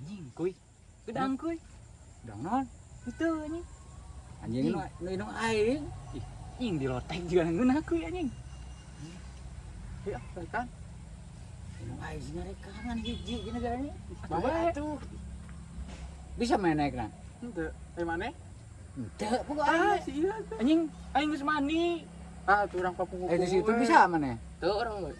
Anjing kuy. Gedang kuy. Gedang naon? Itu anjing. Anjing nu indung aing. Ih, anjing di lotek juga ngeunah kuy anjing. Ya, kan. Indung aing sih nyarekangan hiji di negara ini. Bae atuh. Bisa main naik na? Henteu. Eh maneh? Henteu pokok Ah, aing. si iya tuh. Anjing, aing geus mandi. Ah, tuh urang papunggu. Eh di situ bisa maneh? Tuh orang mah.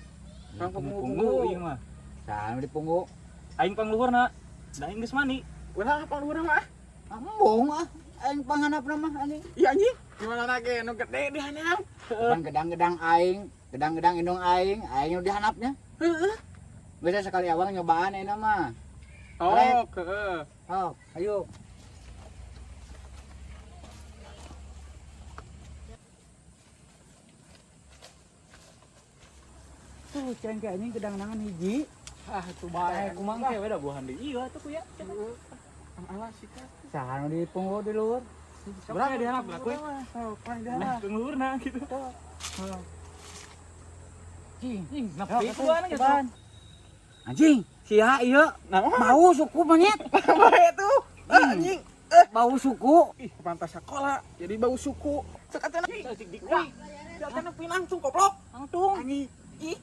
Urang Punggu ieu mah. Saha di punggu? Aing pangluhurna. Da aing geus mandi. Urang apa urang mah? Embung ah. Aing panghanapna mah anjing. Iya anjing. Gimana lagi nu gede di hanap? Pan gedang-gedang aing, gedang-gedang indung aing, aing nu dihanapnya. Heeh. Bisa sekali awang nyobaan ayeuna mah. Oh, heeh. Oh, ayo. Tuh, cengke anjing gedang-gedangan hiji. Ah, tuh bae. Kumaha ke we da buahan deui ieu atuh kuy ya. Alah sih kan. Saha nu di punggu di luhur? Sok aya dihanap lah kuy. Oh, pan di Nah, hanap. pangluhurna gitu. Cing, Anjing, nepi kuana gitu. Anjing, sia ieu. Nah, Bau suku monyet. bae tuh. Ah, anjing. Bau suku. Ih, pantas sekolah. Jadi bau suku. Cek atuh. Cik di kuy. Datang nepi langsung goblok. Langsung. Anjing. Ih,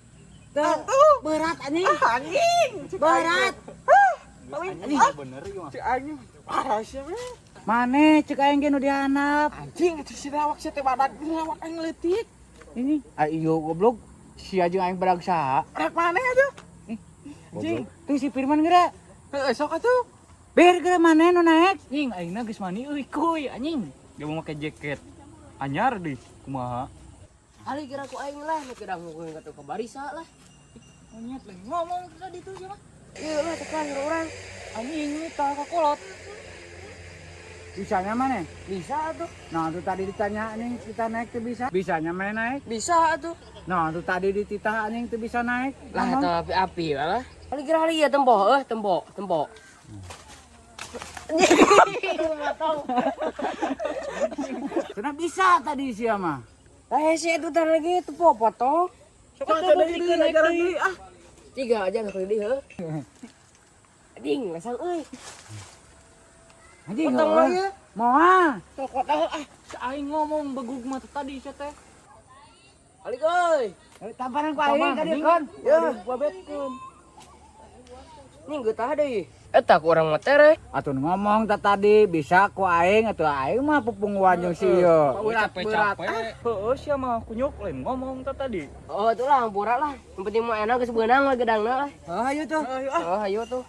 Tuh, berat anjing. ah, anjing. Cek aing Berat. Anjing bener ieu mah. Cek aing parah sih mah. Mane cek aing ge nu dihanap. Anjing itu si lawak sia teh badak lawak aing leutik. Ini, ah iyo goblok. Sia jeung aing badag saha? Rek maneh atuh? Anjing. Tuh si Firman geura. Heeh, sok atuh. Bir geura maneh nu naik. Anjing, aingna geus mandi euy kuy anjing. Dia mau make jaket. Anyar deh, kumaha? Ali kira ku aing lah nu gedang ku kata ke barisa lah. Monyet lagi ngomong tadi tuh siapa? Iya lah tekan urang. Anjing tah kakolot. Bisanya mana? Bisa tuh. Nah, tuh tadi ditanya anjing kita naik tuh bisa. Bisanya mana naik? Bisa tuh. Nah, tuh tadi dititah anjing tuh bisa naik. Lah eta api-api lah. Ali kira ali ya tempo eh tempo tempo. Kenapa bisa tadi sia mah? Lah hese itu tar lagi tempo potong. Sok atuh deui ajaran deui ah. Tiga aja nu deui heuh. Anjing lesang euy. Anjing. Potong heuh. lagi. Moal. Sok tahu ah. Aing ngomong begug mah tadi sia teh. Ali euy. Eh, tamparan ku aing tadi kon. Ya. Babetkeun. Ning geutah deui. Eta ku urang mah tereh. Atuh ngomong tah tadi bisa ku aing atuh aing mah pupungguan jeung si ieu. Berat berat. Capek-capek. Heeh sia mah kunyuk lain ngomong tah tadi. Oh itulah hampura lah. Yang penting mah enak geus beunang we gedangna lah. Oh, ayo tuh. Ayo ah. Oh ayo tuh.